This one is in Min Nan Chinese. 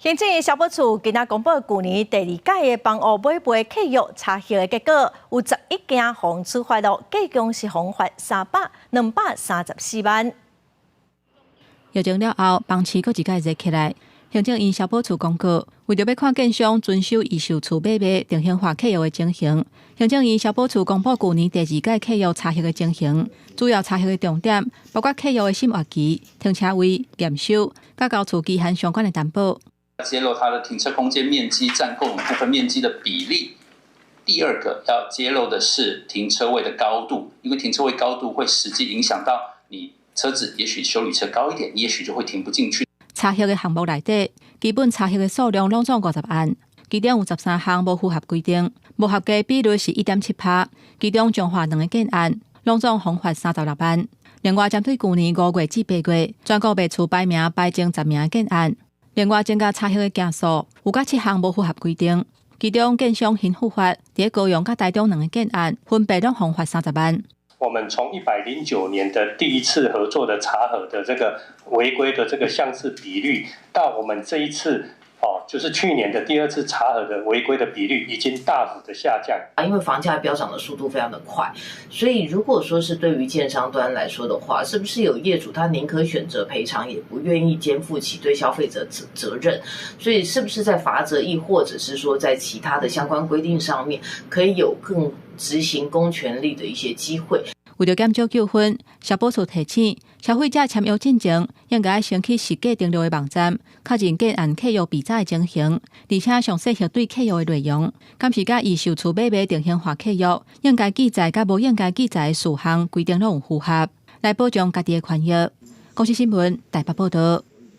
行政院消保處今仔公布舊年第二屆的房屋買賣契約查核的結果，有11件予處罰囉，計共是予罰234萬。疫情了後，房市閣一擺熱起來。行政院消保處公告，為著欲看建商遵守預售厝買賣定型化契約的情形，行政院消保處公布舊年第二屆契約查核的情形。主要查核的重點包括契約的審閱期、停車位、驗收、佮交厝期限相關的擔保。揭露它的停車空間面積佔共有部分面積的比例。第二個要揭露的是停車位的高度，因為停車位高度會實際影響到你車子，也許休旅車高一點，你也許就會停不進去。查核的項目內底，基本查核的數量攏總50案，其中有13項無符合規定，無合格比率是1.7趴。其中彰化兩个建案，攏總予罰36萬。另外，針對舊年5月至8月，全國賣厝排名排前10名的建案，另外增加查核的件數，有佮七項無符合規定，其中建商興富發佇高雄佮台中兩个建案，分別攏予罰30萬。我們從109年的第一次合作的查核的這個違規的這個相似比率，到我們這一次哦，就是去年的第二次查核的違規的比率，已經大幅的下降。啊，因為房價飆漲的速度非常的快，所以如果說是對於建商端來說的話，是不是有業主他寧可選擇賠償，也不願意肩負起對消費者責任？所以是不是在罰則，亦或者是說在其他的相關規定上面，可以有更執行公權力的一些機會？為著減少糾紛，消保處提醒消費者簽約進前，應該先去實價登錄的網站，確認建案契約備載的情形，而且詳細核對契約的內容。敢是佮預售厝買賣定型化契約，應該記載佮無應該記載的事項規定攏有符合，來保障家己的權益。公視新聞台北報導。